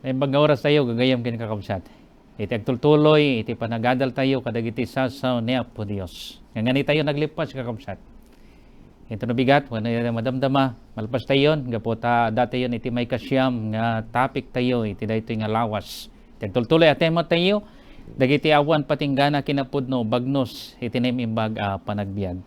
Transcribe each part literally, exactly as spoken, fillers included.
Naimbag nga oras tayo, gagayam ken kakabsat. Iti agtultuloy, iti panagadal tayo, kadagiti sasaw ni Apo Dios. Ngangani tayo naglipas, kakabsat. Ito no bigat, wenno iti madamdama, malpas tayon, gapu ta adda tayon iti maikasiam nga topic tayo, iti daytoy nga lawas. Iti agtultuloy a tema tayo, dagiti awan patinggana kinapudno, bagnos, iti naimbag a panagbiag.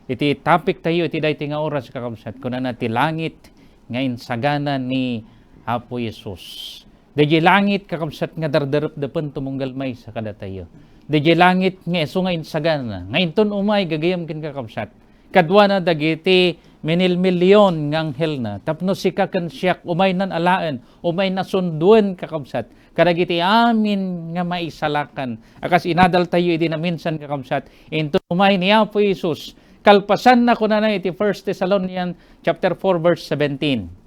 Iti topic tayo, iti daytoy nga oras, kakabsat, kunana ti langit nga insagana ni Apo Jesus. Daydiay langit, kakabsat, nga dardarepdepen tumunggal maysa kadatayo. Daydiay langit nga isu nga insagana, nga inton umay gagayam ken kakabsat. Kaduana dagiti minilmilion nga anghelna. Tapno sika ken siak, umaynan alaen, umayna sunduen, kakabsat. Kadagiti amin nga maisalakan. A kas inadal tayo idi naminsan, kakabsat. Inton umay ni Apo Jesus. Kalpasanna, kunana iti First Thessalonians chapter four, verse seventeen.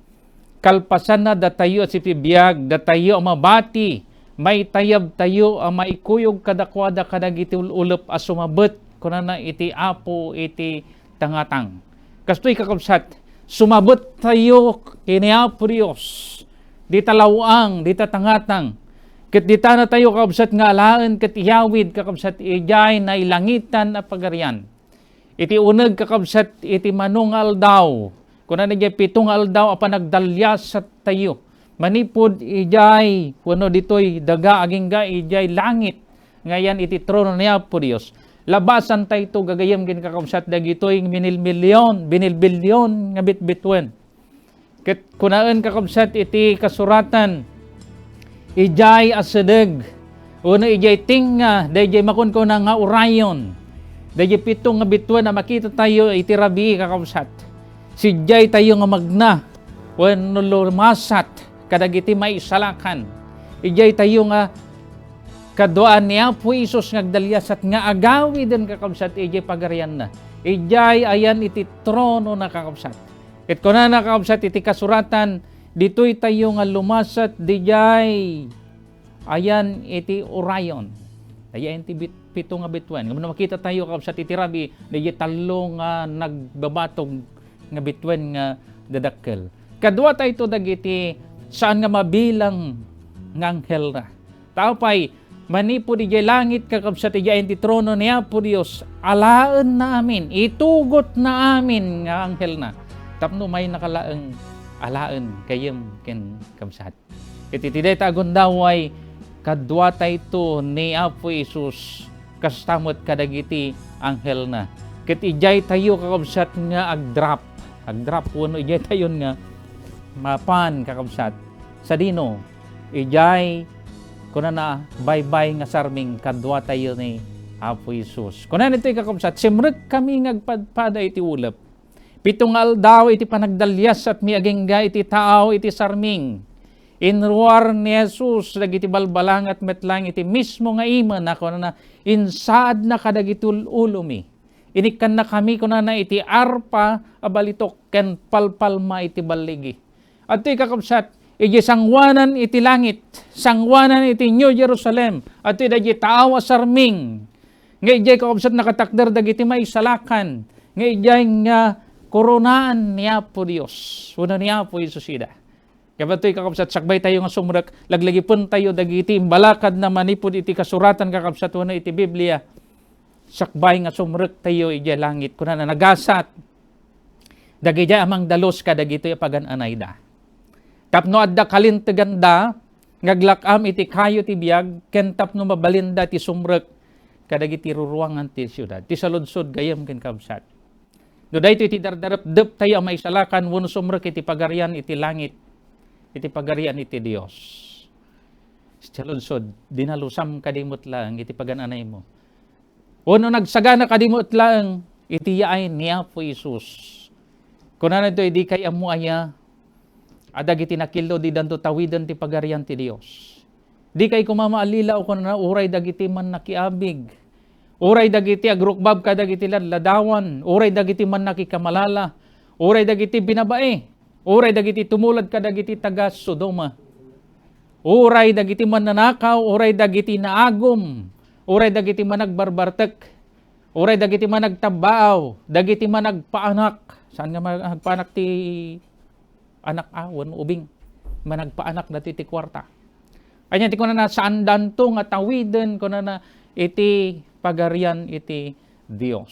Kalpasanna, datayo a sipibiag, datayo a mabati, maitayabtayo a maikuyog kadakuada kadagiti ul-, ulep a sumabet, kunana iti Apo iti tangatang. Kastoy, kakabsat, sumabet tayo ken ni Apo Dios, dita law-ang, dita tangatang. Ket ditana tayo, kakabsat, nga alaen ket iyawid, kakabsat, idiay nailangitan a pagarian. Iti uneg, kakabsat, iti mano nga aldaw, kunana idiay pito nga aldaw a panagdaliasat tayo. Manipud idiay, wenno ditoy daga agingga idiay langit, nga ayan iti trono ni Apo Dios. Labasan tayto gagayem ken kakabsat dagitoy minilmilion, binilbilion nga bitbituen. Ket kunaen, kakabsat, iti kasuratan, idiay asedeg, wenno idiay tinga, daydiay makunkuna nga Orion, daydiay pito nga bituen a makita tayo iti rabii, kakabsat. Sidiay tayo nga magna, wenno lumasat kadagiti maisalakan. Idiay tayo nga kaduaan ni Apo Jesus nga agdaliasat nga agawiden, kakabsat, idiay pagarianna. Idiay ayan iti tronona, kakabsat. Ket kunana, kakabsat, iti kasuratan, ditoy tayo nga lumasat, didiay ayan iti Orion. Daydiay ti bit-, pito nga bituen. Ngem no makita tayo, kakabsat, iti rabii, daydiay tallo nga nagbabatog nga bituen nga dadakkel. Kadua tayto dagiti saan nga mabilang nga anghelna. Ta apay, manipud idiay langit, kakabsat, idiay ayan ti trono ni Apo Dios, alaenna amin, itugotna amin nga anghelna. Tapno umaynaka laeng alaen gayem ken kabsat. Ket iti dayta a gundaway, kaduatayto ni Apo Jesus, kasta met kadagiti anghelna. Ket idiay tayo, kakabsat, nga agdrap. Agdrap wenno idiay tayon nga mapan, kakabsat. Sadino? Idiay, kunana, baybay nga sarming, kaduatayo ni Apo Jesus. Kunana ditoy, kakabsat, simrekkami nga agpadpada iti ulep. Pito nga aldaw iti panagdaliasatmi agingga iti taaw iti sarming. Inruar ni Jesus dagiti balbalangat met laeng iti mismo nga ima, kunana, insaadna kadagiti ul-, ulomi. Inikkannakami, kunana, iti arpa a balitok ken palpalma iti balligi. Adtoy, kakabsat, idiay sangoanan iti langit, sangoanan iti New Jerusalem, adtoy daydiay taaw a sarming. Nga idiay, kakabsat, nakatakder dagiti maisalakan, nga idiay nga koronaan ni Apo Dios, wenno ni Apo Jesus ida. Kayattoy, kakabsat, sakbay tayo nga sumrek, laglagipen tayo dagiti imbalakadna manipud iti kasuratan, kakabsat, wenno iti Biblia. Sakbay nga sumrek tayo idiay langit, kunana, nagasat dagidiay a mangdalus kadagitoy a pagan-anayda. Tapno adda kalinteganda nga aglak-am iti kayo ti biag, ken tapno mabalinda ti sumrek kadagiti ruruangan ti siudad, ti saludsod, gayem ken kabsat. No daytoy ti dardarepdep tayo a maisalakan wenno sumrek iti pagarian iti langit, iti pagarian iti Dios. Saludsod, dinalusam kadi met laeng iti pagan-anaymo. Wenno nagsagana kadi met laeng iti yaay ni Apo Jesus. Kunana ditoy, dikay ammo aya a dagiti nakillo didanto tawiden ti Pagarian ti Dios. Dikay koma maallilaw, kunana, uray dagiti mannakiabig, uray dagiti agrukbab kadagiti ladladawan, uray dagiti mannakikamalala, uray dagiti binabai, uray dagiti tumulad kadagiti taga-Sodoma. Uray dagiti mannanakaw, uray dagiti naagum, uray dagiti managbarbartek, uray dagiti managtabbaaw, dagiti managpaanak. Saan nga managpaanak ti anak a wenno ubing? Managpaanak dati ti kuarta. Ania ti kunana, saandanto nga tawiden, kunana, iti pagarian iti Dios.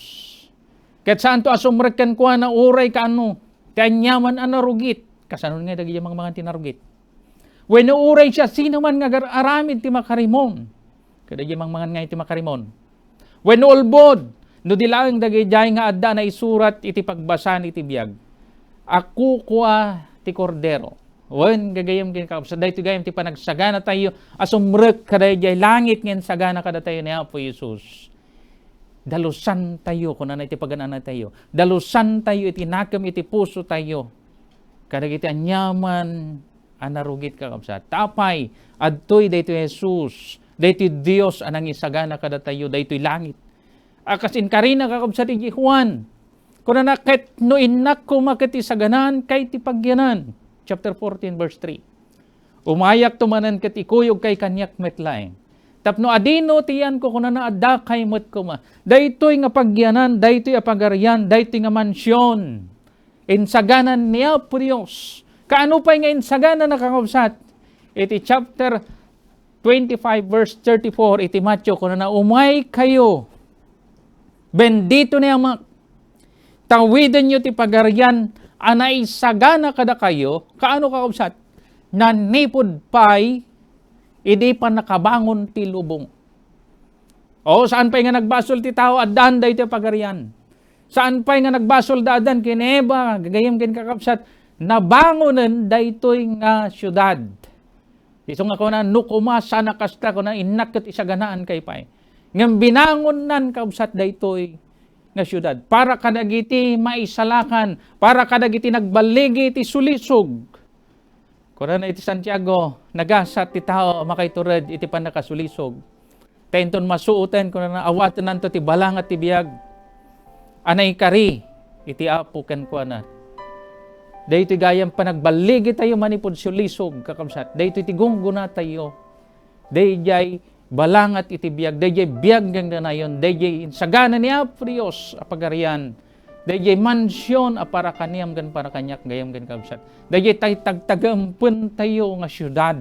Ket saanto a sumrek kenkuana uray kaano ti aniaman a narugit. Kasano nga dagiti mangmangan ti narugit? Wenno uray siasinoman nga agar-aramid ti makarimon. Kadagiti mangmangan nga iti makarimon. Wenno ulbod, no di laeng dagidiay nga adda a naisurat iti pagbasaan iti biag a kukua ti Kordero. Wen, gagayyem ken kakabsat, daytoy gayam ti panagsaganatayo a sumrek kadaydiay langit nga insagana kadatayo ni Apo Jesus. Dalusantayo, kunana iti pagan-anatayo. Dalusantayo iti nakem iti pusotayo kadagiti aniaman a narugit, kakabsat. Ta apay, adtoy daytoy Jesus, daytoy Dios a nangisagana kadatayo, daytoy langit. A kas inkarina, kakabsat, iti Juan. Kunana, ket no innak koma ket isaganaan kay ti pagyanan. Chapter fourteen, verse three. Umayakto manen ket ikuyogkay kaniak met laeng. Tapno adino ti yanko, kunana, addakay met koma. Daytoy nga pagyanan, daytoy a pagarian, daytoy nga mansion. Insaganan ni Apo Dios. Kaano pay nga insagana, kakabsat? Iti chapter twenty-five, verse thirty-four, iti Mateo, kunana, "Umaykayo. Bendito ni Amak. Tawidenyo ti pagarian a naisagana kadakayo." Kaano, kakabsat? Nanipud pay idi pannakabangon ti lubong. O, saan pay nga nagbasol ti tao, addan daytoy pagarian. Saan pay nga nagbasol da addan ken Eva, gagayyem ken kakabsat, nabangonen daytoy nga siudad. Isu nga kuna, no koma, saan a kasta, kuna, innak ket isaganaan kay pay. Ngem binangonnan, kakabsat, daytoy nga siudad. Para kadagiti maisalakan, para kadagiti nagballigi iti sulisog. Kunana iti Santiago, nagasat ti tao a makaitured iti pannakasulisog. Ta inton masuoten, kunana, awatenanto ti balangat ti biag a naikari iti Apo kenkuana. Daytoy gayam panagballigi tayo manipud sulisog, kakabsat. Daytoy ti gunggunatayo. Daydiay balangat iti biag, daydiay biag nga nayon, daydiay insagana ni Apo Dios a pagarian, daydiay mansion a para kaniam ken para kaniak gayam ken kabsat, daydiay tay tagtagaempentayo nga siudad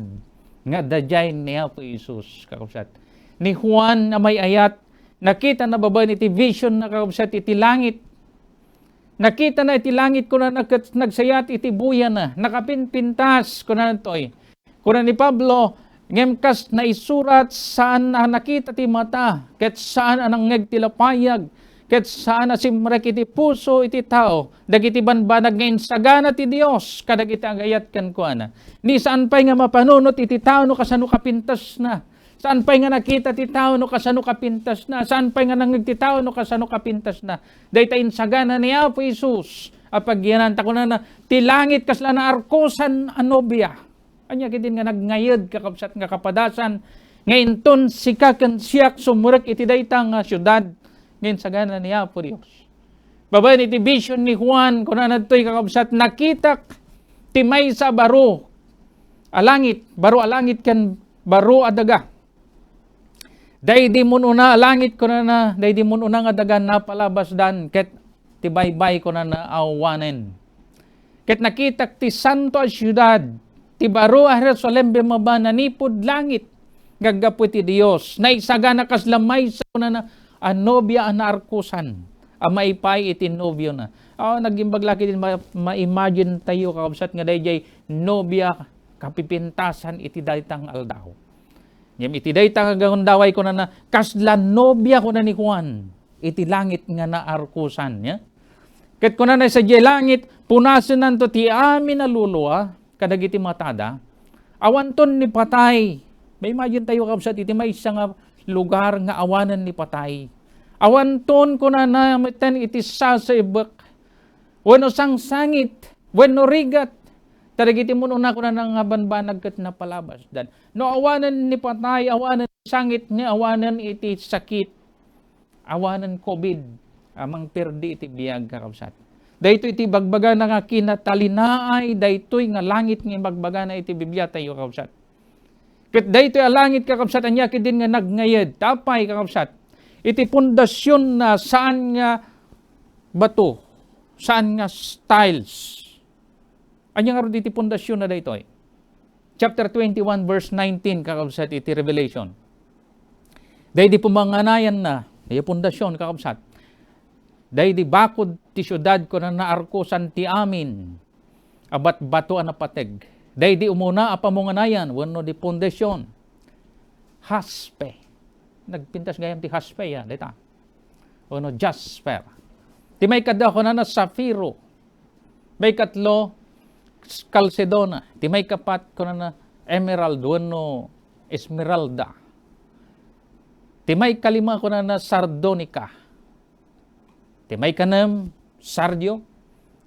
nga daydiay ni Apo Jesus, kakabsat. Ni Juan a may-ayat, nakitana babaen iti vision na, kakabsat, iti langit. Nakitana iti langit, kunana, ket nagsayat iti buyana, nakapinpintas, kunana toy. Kuna ni Pablo, ngem kas naisurat, saan a nakita ti mata, ket saan a nangngeg ti lapayag, ket saan a simrek iti puso iti tao, dagiti banbanag nga insagana ti Dios kadagiti agayat kenkuana. Ni saan pay nga mapanunot iti tao no kasano kapintasna. Saan pay nga nakita ti tao no kasano kapintasna. Saan pay nga nangngeg ti tao no kasano kapintasna. Dayta insagana ni Apo Jesus a pagyanan, ta kunana, ti langit kasla naarkosan a nobia. Ania ketdin nga nagngayed, kakabsat, nga kapadasan nga inton sika ken siak sumrek iti dayta nga siudad nga insagana ni Apo Dios? Babaen iti vision ni Juan, kunana ditoy, kakabsat, nakitak ti maysa a baro a langit, baro a langit ken baro a daga. Daydi mun-una a langit, kunana, daydi mun-una nga daga napalabasdan, ket ti baybay, kunana, awanen. Ket nakitak ti santo a siudad, ti baro a Jerusalem, bimaba nanipud langit, gaggapu iti Dios. Naisagana kasla maysa, kunana, a nobia a naarkosan a maipaay iti nobiona. Aw, nagimbag la ketdin ma-, ma-imagine tayo, kakabsat, nga daydiay nobia kapipintasan iti dayta nga aldaw. Ngem iti dayta nga gundaway, kunana, kasla nobia, kuna ni Juan, iti langit nga naarkosan, ya. Ket kunana, sadiay langit, punasenanto ti amin a lulua kadagiti matada. Awanton ni patay. Ma-imagine tayo, kabsat, iti maysa nga lugar nga awanen ni patay. Awanton, kunana, metten iti sasaibek wenno sangsangit, wenno rigat. Ta dagiti mun-una, kunana, nga banbanag ket napalabasdan. No awanen ni patay, awanen sangit, ni awanen iti sakit, awanen covid a mangperdi iti biag, kakabsat. Daytoy iti bagbagana nga kinatalinaay, daytoy nga langit nga ibagbagana iti Biblia tayo, kakabsat. Ket daytoy a langit, kakabsat, ania ketdin nga nagngayed? Ta apay, kakabsat? Iti pundasionna saan nga bato, saan nga tiles. Ania ngarud iti pundasionna daytoy? chapter twenty-one, verse nineteen, kakabsat, iti Revelation. Daydi pumanganayanna, daydi pundasyon, kakabsat. Daydi bakod ti siudad, kunana, arkosan ti amin a batbato a napateg. Daydi umuna a pamunganayan wenno di pundasyon, haspe. Nagpintas gayam ti haspe, ya, dayta. Wenno jasper. Ti maikadua, kunana, safiro. Maikatlo, kalsedona. Ti maikapat, kunana, emerald wenno esmeralda. Ti maikalima, kunana, sardonika. Ti maikanem, sardio.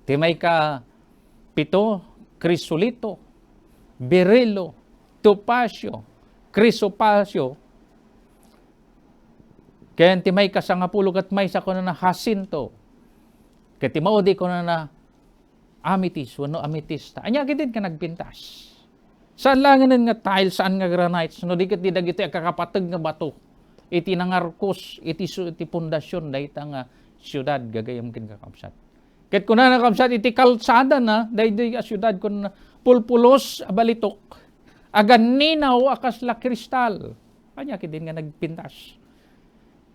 Ti maikapito, krisolito, berilo, topasio, krisopasio. Ken ti maikasangapulo ket maysa, kunana, hasinto. Ket ti maudi, kunana, ametist wenno ametista. Ania ketdin nga nagpintas? Saan laengen nga tiles, saan nga granites, no di ket di dagiti agkakapateg nga bato iti nangarkos iti su-, iti pundasyon dayta nga siudad, gagayam ken kakabsat. Ket kunana, kabsat, iti kalsadana daydi a siudad, kunana, pulpulos a balitok, aganninaw a kasla kristal. Ania ketdin nga nagpintas?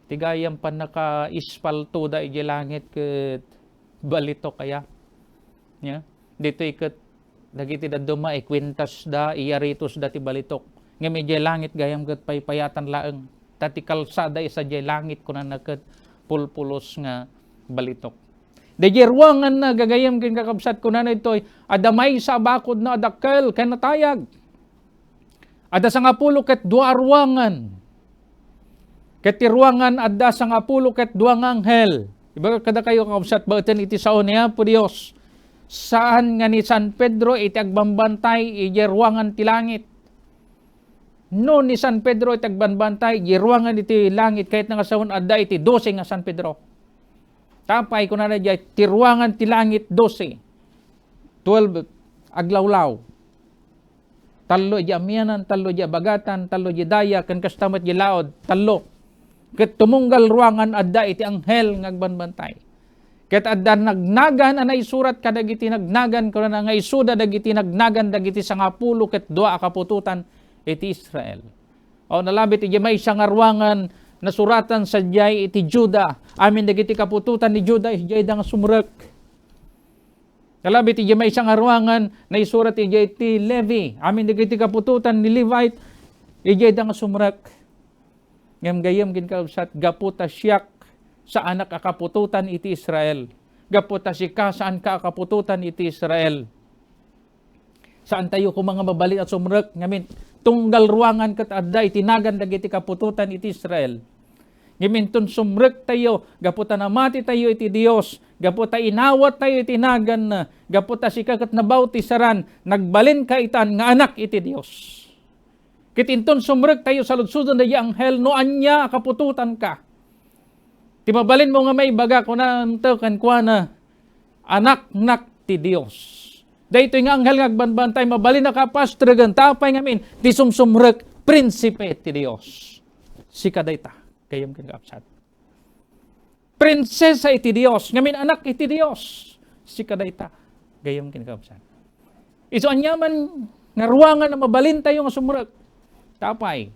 Ti gayam pannakaispaltoda idiay langit ket balitok aya. Ya. Ditoy ket dagiti dadduma, ikuentasda, iyaritosda ti balitok. Ngem idiay langit gayam ket paypayatan laeng. Ta ti kalsada sadiay langit, kunana, ket pulpulos nga balitok. Daydiay ruanganna, gagayam ken kakabsat, kunana ditoy, adda maysa a bakodna a dakkel ken natayag. Adda sangapulo ket dua a ruangan. Ket ti ruangan adda sangapulo ket dua nga anghel. Ibaga kadakayo, kakabsat, baeten iti sao ni Apo Dios. Saan nga ni San Pedro iti agbambantay idiay ruangan ti langit. No ni San Pedro iti agbambantay idiay ruangan iti langit, kayatna nga saon, adda iti dose nga San Pedro. Tapay, kunana diay, ti ruangan ti langit, dose. Twelve aglawlaw. Tallo idiay amianan, tallo idiay abagatan, tallo idiay daya, ken kasta met idiay laud, tallo. Ket tumunggal ruangan adda iti anghel nga agbambantay. Ket adda nagnagan a naisurat kadagiti nagnagan, kunana, nga isuda dagiti nagnagan dagiti sangapulo ket dua a kaputotan iti Israel. O, nalabit idiay maysa nga ruangan, nasuratan sadiay iti Juda. Amin dagiti kaputotan ni Juda, idiayda nga sumrek. Nalabit idiay maysa nga ruangan, naisurat idiay ti Levi. Amin dagiti kaputotan ni Levite, idiayda nga sumrek. Ngem gayam ken kakabsat, gapu ta siak, saanak a kaputotan iti Israel. Gapu ta sika, saanka a kaputotan iti Israel. Saan tayo koma nga mabalin a sumrek, ngamin, tunggal ruangan ket adda iti nagan dagiti kaputotan iti Israel. Ngamin, inton sumrek tayo, gapu ta namati tayo iti Dios, gapu ta inawat tayo iti naganna, gapu ta sika ket nabautisaran, nagbalinka itan nga anak iti Dios. Ket inton sumrek tayo, saludsodon daydiay anghel no ania a kaputotanka. Ti mabalinmo nga maibaga, kunanto kenkuana, anaknak ti Dios. Daytoy nga anghel nga agbambantay, mabalinna a pastregen, tapay ngamin, ti sumsumrek, prinsipe ti Dios. Sika dayta, gayam ken kakabsat. Prinsesa iti Dios, ngamin anak iti Dios. Sika dayta, gayam ken kakabsat. Isu aniaman nga ruangan a mabalintayo nga sumrek. Tapay.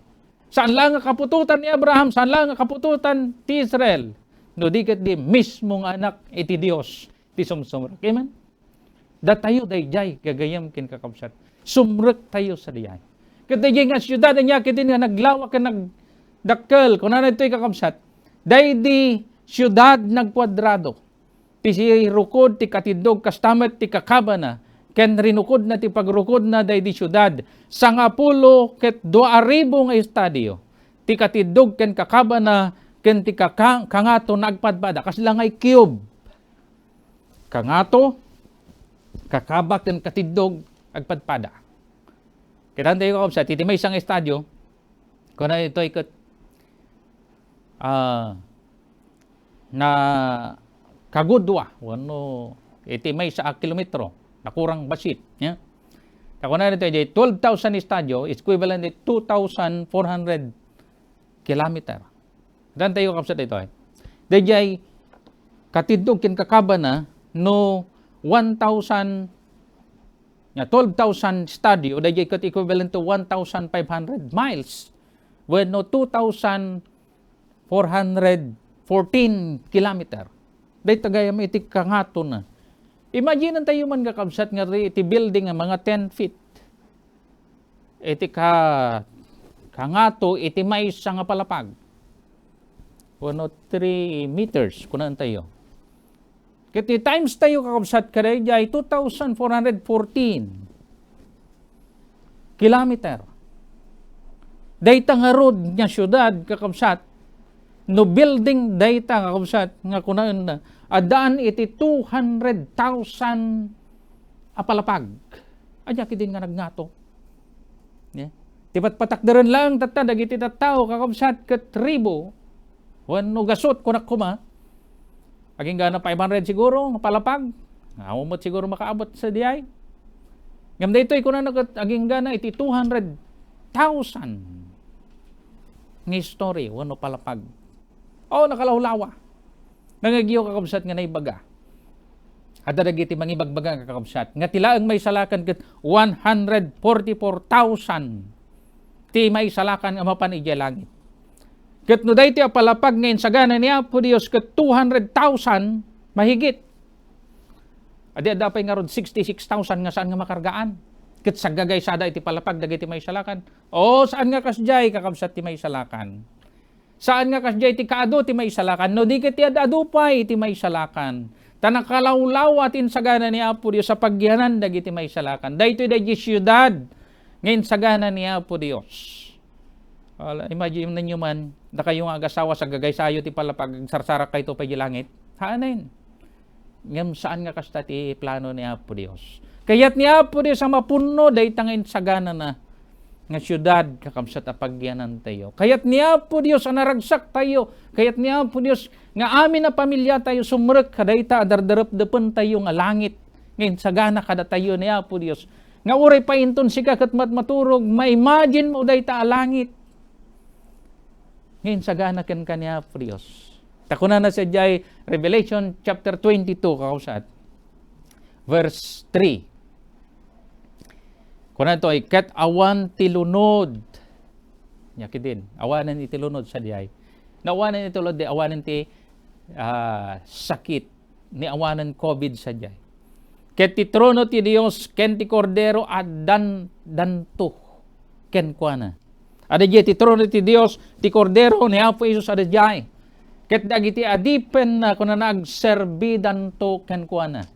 Saan laeng nga kaputotan ni Abraham, saan laeng nga kaputotan ti Israel. No di ket di mismo nga anak iti Dios ti sumsumrek. Amen? Datayo daydiay, gagayam ken kakabsat. Sumrek tayo sadiay. Ket daydiay nga siudad, ania ketdin nga naglawa ken nagdakkel. Kunana ditoy, kakabsat, daydi siudad nagkuadrado. Ti sirukod ti katiddog, kasta met ti kakabana, ken rinukodna ti pagrukodna daydi siudad. Sangapulo ket dua a ribu nga estadio ti katiddog ken kakabana, ken ti kaka-, kangato nagpadpada. Kasla ngay cube. Kangato, kakaba, ken katiddog, agpadpada. Kitaan tayo, kakabsat, iti maysa nga estadio, kuna itoy ket, ah, nakagudua, wenno iti maysa a kilometro, nakurang basit, ya. Ta kuna itoy, di twelve thousand estadio, is equivalent to two thousand four hundred kilometer. Daan tayo, kakabsat, itoy. Daydiay, katiddog ken kakabana, no one thousand nga twelve thousand stadio, dayjay ket equivalent to one thousand five hundred miles wenno two thousand four hundred fourteen kilometer. Dayta gayam iti kangatona. Imagine tayo man, kakabsat, nga iti building nga mga ten feet. Iti ka-, kangato iti maysa nga palapag. Wenno three meters, kunaan tayo. Ket i-times tayo, kakabsat, kadaydiay two thousand four hundred fourteen kilometer. Dayta ngarud nga siudad, kakabsat, no building dayta, kakabsat, nga kunaen na, addaan iti two hundred thousand a palapag. Ania ketdin nga nagngato? Ne? Ti patpatakderen laeng tatta dagiti tattao, kakabsat, ket tribu, wenno gasut, kunak koma. Aginggana five hundred siguro nga palapag. Awan met siguro makaabot sadiay. Ngem daytoy kunana ket aginggana iti two hundred thousand nga history wenno palapag. O, nakalawlawa. Nangngegyo, kakabsat, nga naibaga. Adda dagiti mangibagbaga, kakabsat, nga ti laeng maisalakan ket one hundred forty-four thousand ti maisalakan a mapan idiay langit. Ket no daytoy a palapag nga insagana ni Apo Dios ket two hundred thousand mahigit, adi adda pay ngarud sixty-six thousand nga saan nga makargaan. Ket saggagaysada iti palapag dagiti maisalakan. O, saan nga kasdiay, kakabsat, ti maisalakan. Saan nga kasdiay ti kaadu ti maisalakan, no di ket ti ad-adu pay ti maisalakan. Ta nakalawlawa ti insagana ni Apo Dios a pagyanan dagiti maisalakan. Daytoy daydi siudad nga insagana ni Apo Dios. Wala, imagine ninyo man, dakayo nga agasawa, saggagaysayo ti palapag, agsarsarak kayto pay di langit. Haanen. Ngem saan nga kasta ti plano ni Apo Dios. Kayat ni Apo Dios a mapunno dayta nga insaganana nga siudad, kakabsat, a pagyanantayo. Kayat ni Apo Dios a naragsaktayo. Kayat ni Apo Dios nga amin a pamiliatayo sumrek kadayta a dardarepdepentayo nga langit nga insagana kadatayo ni Apo Dios. Nga uray pay inton sika ket matmaturog, ma-imagine mo dayta a langit nga insagana kenka ni Apo Dios. Ta kunana sadiay Revelation chapter twenty-two, kakabsat, verse three. Kunana to ay, "Ket awan ti lunod." Nia ketdin, awanen iti lunod sadiay. Naawanen iti lunod, di awanen ti, ah, sakit. Ni awanen covid sadiay. Ket ti trono ti Dios ken ti Kordero addan-, danto kenkuana. Adda diay ti trono ti Dios, ti Kordero ni Apo Jesus adda diay. Ket dagiti adipen, ah, kunana, agserbidanto kenkuana.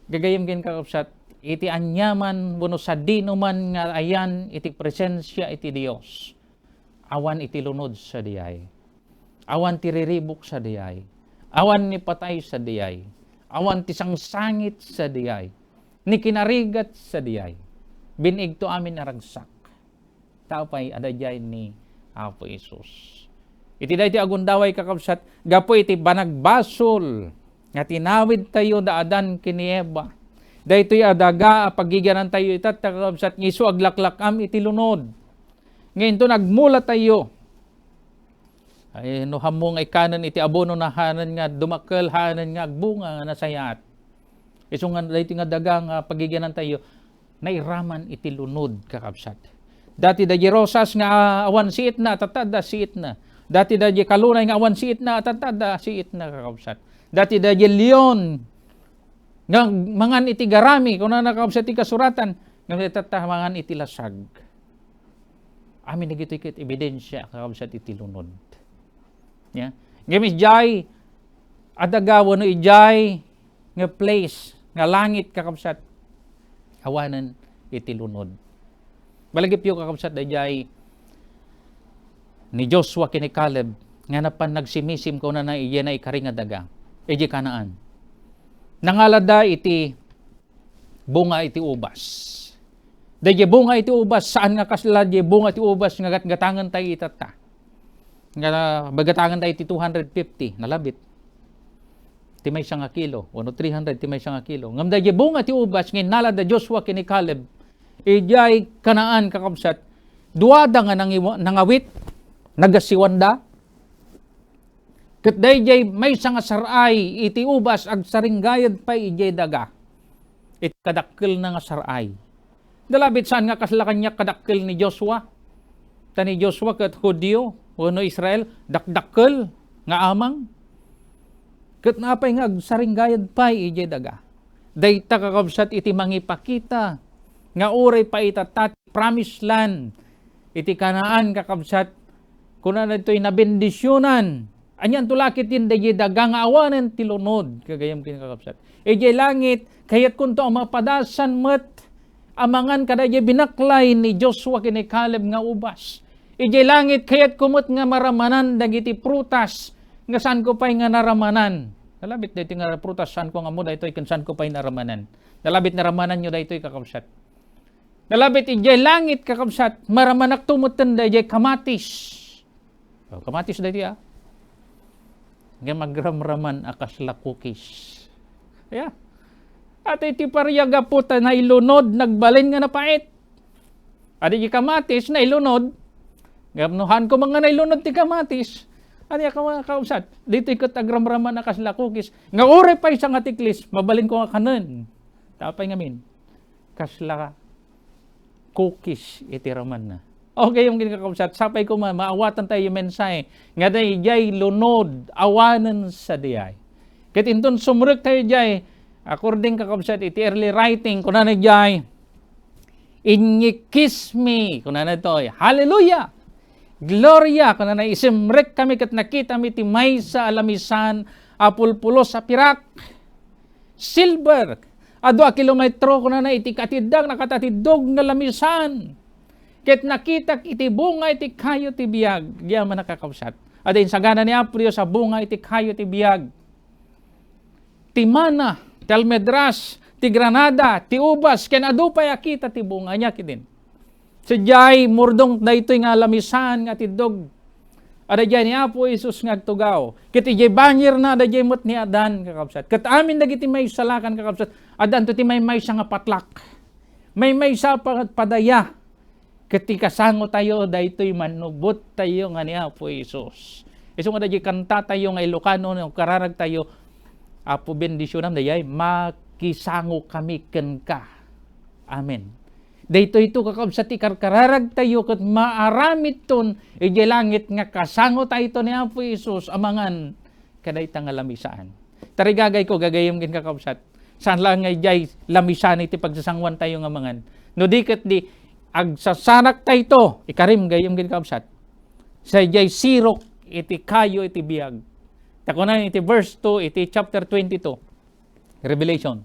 Gagayyem ken, kakabsat, iti aniaman wenno sadinoman nga ayan iti presensia iti Dios, awan iti lunod sadiay. Awan ti riribuk sadiay. Awan ni patay sadiay. Awan ti sangsangit sadiay. Ni kinarigat sadiay. Binuigto amin a ragsak. Ta apay, adda diay ni Apo Jesus. Iti daytoy a gundaway, kakabsat, gapu iti banagbasol nga tinawidtayo da Adan ken ni Eva. Daytoy a daga a pagigianantayo itatta, kakabsat, nga isu aglaklak-am iti lunod. Nga inton agmulatayo, ay, no hammo nga ikkanen iti abono na haanen nga dumakkel, haanen nga agbunga nga nasayaat. Isu nga daytoy nga daga nga pagigianantayo, nairaman iti lunod, kakabsat. Dati daydi rosas nga awan siitna, tatta adda siitna. Dati daydi kalunay nga awan siitna, tatta adda siitna, kakabsat. Dati daydi leon nga mangan iti garami, kunana, kakabsat, ti kasuratan, nga tatta mangan iti lasag. Amin dagitoy ket ebidensia, kakabsat, iti lunod. Ya. Ngem idiay a daga wenno idiay nga place nga langit, kakabsat, awanen iti lunod. Balagipyo, kakabsat, daydiay ni Joshua ken ni Caleb nga napan nagsimisim, kunana, idiay naikari nga daga, idiay Canaan. Nangalada iti bunga iti ubas. Daydiay bunga iti ubas, saan nga kasla diay bunga iti ubas nga gatgatangen tayo itatta. Nga bagatangentayo iti two hundred fifty, nalabit. Ti maysa nga kilo, wenno three hundred ti maysa nga kilo. Ngem daydiay bunga iti ubas nga innala da Joshua ken ni Caleb, idiay Canaan, kakabsat, duada nga nangiwa-, nangawit, nagasiwanda. Ket daydiay maysa nga sar-ay iti ubas agsaringgayad pay idiay daga. iti kadakkelna nga sar-ay. Nalabit saan nga kasla kaniak kadakkel ni Joshua? Ta ni Joshua ket Judio wenno Israel, dakdakkel nga amang. Ket naapay nga agsaringgayad pay idiay daga? Dayta, kakabsat, iti mangipakita nga uray pa itatta ti promised land iti Canaan, kakabsat, kunana ditoy, nabendisionan. Anianto la ketdin daydiay daga nga awanen ti lunod, gagayyem ken kakabsat? Idiay langit, kayatkonto a mapadasan met a mangan kadaydiay binaklay ni Joshua ken ni Caleb nga ubas. Idiay langit, kayatko met nga maramanan dagiti prutas nga saanko pay nga naramanan. Nalabit daytoy nga prutas, saanko nga ammo daytoy ken saanko pay naramanan. Nalabit naramananyo daytoy, kakabsat. Nalabit idiay langit, kakabsat, maramanakto metten daydiay kamatis. O, kamatis daytoy, a. Nga agramraman a kasla cookies. Ya. At iti pariagapo ta nailunod, nagbalin nga napait. Adi di kamatis, nailunod. Ngem no haanko man nga nailunod ti kamatis, ania ka, kakabsat? Ditoy ket agramraman a kasla cookies. Nga uray pay sa nga tiklis, mabalinko nga kanen. Apay ngamin? Kasla cookies iti ramanna. Okay, yung kakabsat, sapay ko ma-, maawatan tayo yung mensahe. Nga daydiay lunod, awanen sadiay. Ket inton sumrek tayo diay, according, kakabsat, iti early writing, kunana diay, "Inyikismi," kunana ditoy, "Hallelujah! Gloria!" Kunana, "Isimrek kami ket nakitami ti maysa a lamisan a pulpulos a pirak." Silver. Adu a kilometro, kunana, iti katiddak, nakatatiddog nga lamisan. Ket nakitak iti bunga iti kayo ti biag. Agyamanak, kakabsat. Adu insagana ni Apo Dios a bunga iti kayo ti biag. Ti mana, ti almedras, ti granada, ti ubas, ken adu pay a kita ti bunga. Ania ketdin? Sadiay, murdong daytoy nga lamisan nga tiddog. Adda diay ni Apo Jesus nga agtugaw. Ket idiay bangirna, adda diay met ni Adan, kakabsat. Ket amin dagiti maisalakan, kakabsat, addanto ti maymaysa nga patlak. Maymaysa pa-, padaya. Ket ti kasango tayo, daytoy mannubot tayo nga ni Apo Jesus. Isu nga adda diay kanta tayo nga Ilocano, no kararag tayo, Apo, bendisyonam dayay, makisango kami kenka. Amen. Daytoy to, kakabsat, ti karkararag tayo ket maaramidton idiay langit nga kasango tayo to ni Apo Jesus a mangan kadayta nga lamisaan. Tarigagay ko, gagayyem ken kakabsat, saan laeng nga idiay lamisaan iti pagsasangoan tayo nga mangan. No di ket di, agsasanak tayo to, ikarim, gayyem ken kakabsat, sa idiay sirok iti kayo iti biag. Ta kunan iti verse two iti chapter twenty-two, Revelation.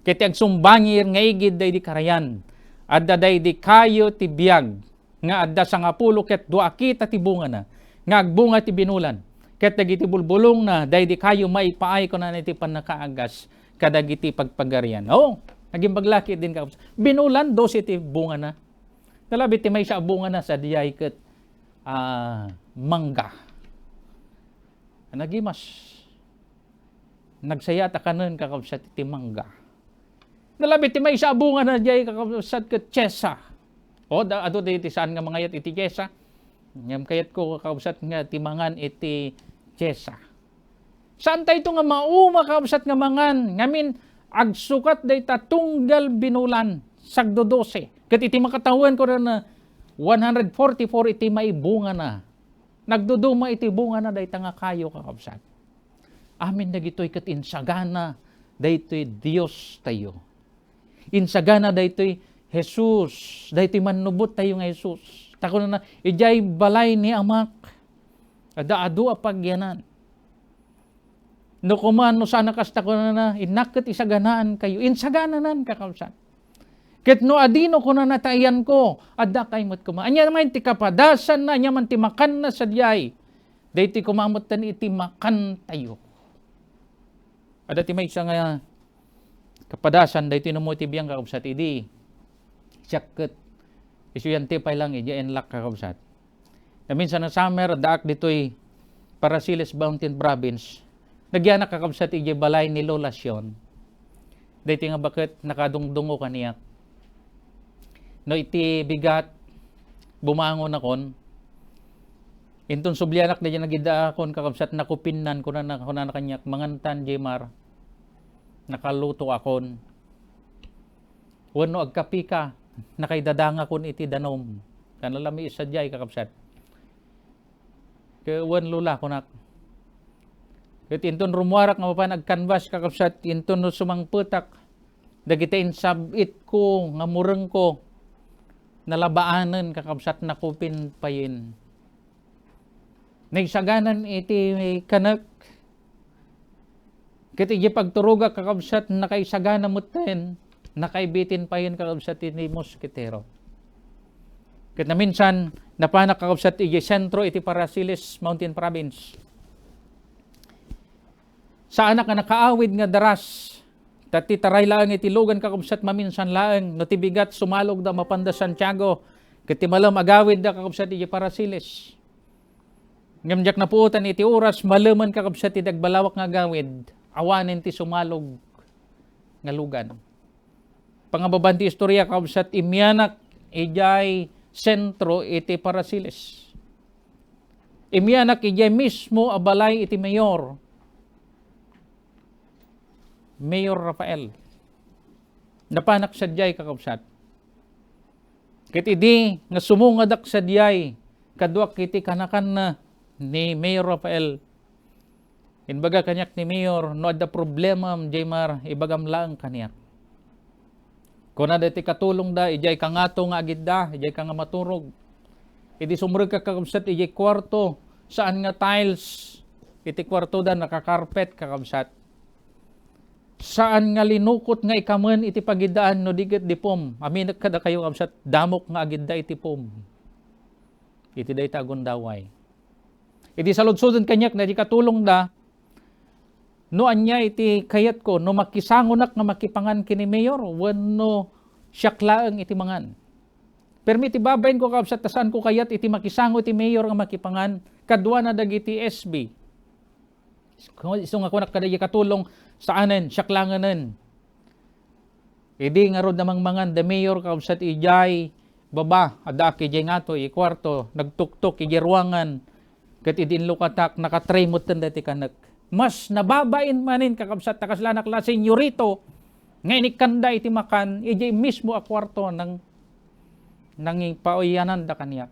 Ket ti agsumbangir nga igid daydi karayan, adda daydi kayo ti biag, nga adda sangapulo ket dua a kita ti bungana, nga agbunga ti binulan. Ket dagiti bulbulongna, daydi kayo maipaay, kunana, iti pannakaagas kadagiti pagpagarian. O, nagimbag la ketdin, kakabsat. Binulan, dose ti bungana. Nalabi ti maysa a bungana sadiay ket, ah, mangga. Nagimas. Nagsayat a kanen, kakabsat, iti mangga. Nalabi ti maysa a bungana diay, kakabsat, ket tsiesa. O, da-, adu ti, ti saan nga mangayat iti tsiesa. Ngem kayatko, kakabsat, nga ti mangan iti tsiesa. Saan tayo to nga mauma, kakabsat, nga mangan? Ngamin, agsukat dayta tunggal binulan, sagdodose. Ket iti makatawen, kunana, one hundred forty-four iti maibungana. Nagduduma iti bungana dayta nga kayo, kakabsat. Amin dagitoy ket insagana daytoy Dios tayo. Insagana daytoy Jesus, daytoy mannubot tayo nga Jesus. Ta kunana, "Idiay balay ni Amak, adda adu a pagyanan. No kuman, no saan a kasta," kunana, "innak ket isaganaan kayo." Insagananan, kakabsat. Ket no adino, kunana, "ta iyanko, adda kay met koma." Ania man ti kapadasanna, ania man ti makanna sadiay, daytoy koma metten iti makan tayo. Adda ti maysa nga kapadasan daytoy no mo ti biang, kakabsat, idi siak ket isu yan ti pay lang, idiay Enlac, kakabsat. Naminsan nga summer, addaak ditoy Parasiles, Bauncon Province. Nagyanak, kakabsat, idiay balay ni Lola Sion. Daytoy nga baket, nakadungdungo kaniak. No iti bigat, bumangon akon. Inton sublianak daydiay nagidaakon, kakabsat, nakupinnan, kunana, kunana kaniak, "Mangantan, Jemar. Nakaluto akon." Wenno agkapika, nakaidadangakon iti danum. Kanalami sadiay, kakabsat. Ke-, wen, Lola, kunak. Ket inton rummuarak nga mapan ag-canvas, kakabsat, inton no sumangpetak, dagiti insab-itko nga murengko, nalabaanen, kakabsat, nakupin payen. Naisaganan iti kanek, ket idiay pagturogak, kakabsat, nakaisagana metten, nakaibitin payen, kakabsat, iti moskitero. Ket naminsan, napanak, kakabsat, idiay sentro iti Parasiles Mountain Province. Saanak a nakaawid nga daras, ta ti taray laeng iti lugan, kakabsat, maminsan laeng, no ti bigat, sumalogda mapanda Santiago, ket ti malem, agawidda, kakabsat, idiay Parasiles. Ngem diak napuotan iti oras, malemen, kakabsat, ti dagbalawak nga agawid, awanen ti sumalog nga lugan. Pangababan ti istorya, kakabsat, immianak idiay sentro iti Parasiles. Immianak idiay mismo a balay iti mayor. Mayor Rafael. Napanak sadiay, kakabsat. Ket idi nga sumungadak sadiay, kaduak iti kanakanna ni Mayor Rafael, imbaga kaniak ni Mayor, "No adda problemam, Jmar, ibagam laeng kaniak." Kuna daytoy katulongda, "Idiay ka ngato nga agidda, idiay ka nga maturog." Idi sumrekka, kakabsat, idiay kuarto, saan nga tiles iti kuartoda, nakakarpet, kakabsat. Saan nga linukot nga ikamen iti pagiddaan no di ket dipom. Aminek kadakayo, kabsat, damok nga agidda iti pom. Iti dayta a gundaway. Idi saludsoden kaniak na di katulongda, no ania iti kayatko, no makisangonak nga makipangan ken ni Mayor, wenno siak laeng iti mangan. Permi ti babainko, kabsat, ta saanko kayat iti makisango iti Mayor nga makipangan, kaduana dagiti S B. Isu nga kunak kada idiay katulong, saanen, siak laengen. Idi ngarud a mangmangan da Mayor, kakabsat, idiay baba, addaak idiay ngato, idiay kuarto, nagtuktok idiay ruangan, ket idi inlukatak, naka-tray metten daytoy kanek. Mas nababain manen, kakabsat, ta kaslanak la senyorito nga inikkanda iti makan, idiay mismo a kuarto nang-, nangipauyananda kaniak.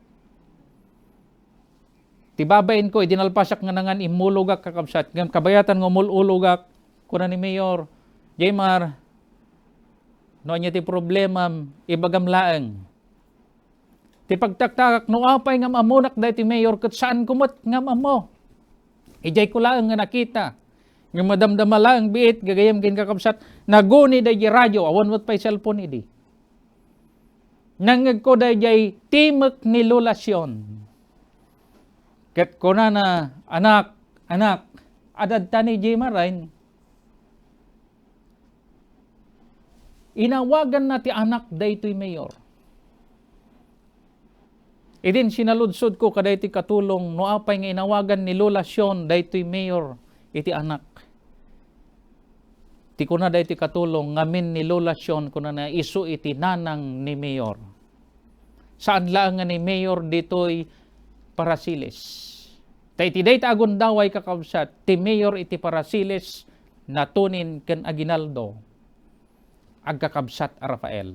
Ti babainko, idi nalpasak nga nangan, immulogak, kakabsat. Ngem kabayatan nga umul-ulogak, kuna ni Mayor, "Jmar, no ania ti problemam, ibagam laeng." Ti pagtaktagak, no apay nga am-ammonak daytoy Mayor, ket saanko met nga am-ammo. Idiay ko laeng nga nakita. Ngem madamdama laeng biit, gagayem ken kakabsat, naguni daydiay radio, awan met pay cellphone idi. Nangngegko daydiay timek ni Lola Sion. Ket kunana, "Anak, anak, adda ni Jmar." Inawaganna ti anak daytoy Mayor. Idin sinaludsodko kadaytoy katulong no apay nga inawagan ni Lola Sion daytoy Mayor iti anak. Ti kuna daytoy katulong, ngamin ni Lola Sion, kunana, isu iti nanang ni Mayor. Saan laeng nga ni Mayor ditoy Parasiles. Ta iti dayta a gundaway, kakabsat, ti Mayor iti Parasiles, Natunin ken Aguinaldo, agkakabsat a Rafael.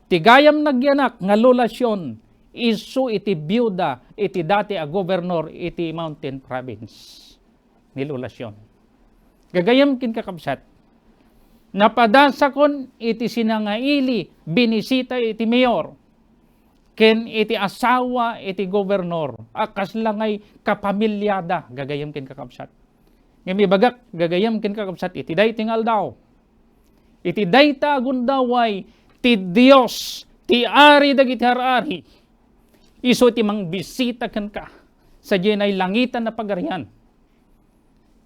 Ti gayam nagyanak nga Lola Sion, isu iti biuda iti dati a gobernor iti Mountain Province ni Lola Sion. Gagayem ken kakabsat, napadasakon iti sinangaili, binisita iti mayor ken iti asawa iti gobernor a kasla ngay kapamiliada, gagayem ken kakabsat. Ngem ibagak, gagayem ken kakabsat, iti daytoy nga aldaw, iti dayta a gundaway, ti Dios, ti Ari dagiti ar-ari, isu ti mangbisita kenka sadiay nailangitan a pagarian.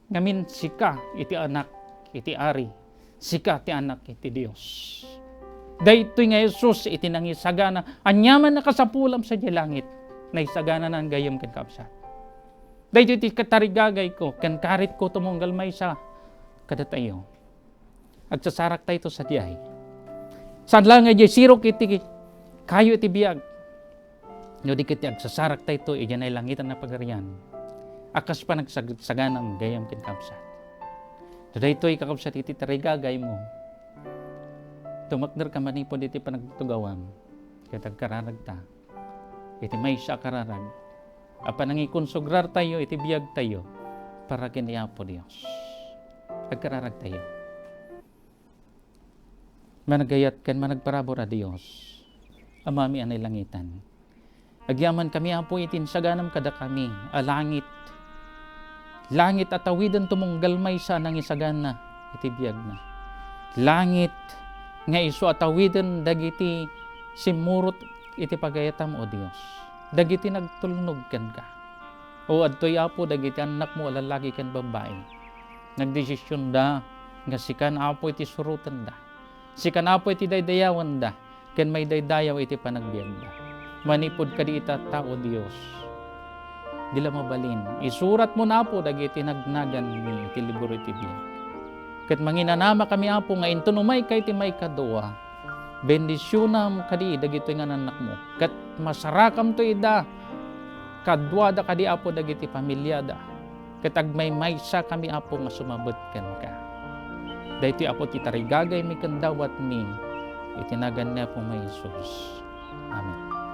Ngamin, sika iti anak iti Ari, sika ti anak iti Dios. Daytoy nga Jesus iti nangisagana, aniaman a kasapulam sadiay langit, naisagananan gayem ken kabsat. Daytoy ti katarigagayko ken karitko tumunggal maysa kadatayo. Agsasarak tayto sadiay. Saan laeng nga idiay sirok iti kayo iti biag. No di ket ti agsasarak tayto idiay nailangitan a pagarian, a kas panagsag-, saganam gayam ken kabsat. Daytoy, kakabsat, iti tarigagaymo. Tumakderka manipud iti panagtugawam, ket agkararagta iti maysa a kararag a panangikonsagrartayo iti biagtayo para ken ni Apo Dios. Agkararagtayo. Managayat ken managparabur a Dios, Amami a nailangitan. Agyamankami, Apo, iti insaganam kadakami a langit. Langit a tawiden tumunggal maysa a nangisagana iti biagna. Langit nga isu a tawiden dagiti simmurot iti pagayatam, O Dios, dagiti nagtulnog kenka. O, adtoy, Apo, dagiti annakmo a lallaki ken babbai. Nagdesisionda nga sikan, Apo, iti surotenda. Sikan, Apo, iti daydayawenda ken maidaydayaw iti panagbiagda. Manipud kadi ita, Apo Dios, di la mabalin, isuratmo, Apo, dagiti nagnaganmi iti libro iti biag. Ket manginanamakami, Apo, nga inton umayka iti maikadua, bendisionam kadi dagitoy nga annakmo, ket masarakamto ida kaduada kadi, Apo, dagiti familiada. Ket agmaymaysakami, Apo, nga sumabet kenka. Daytoy, Apo, ti tarigagaymi ken dawatmi iti nagan ni Apo nga Jesus. Amen.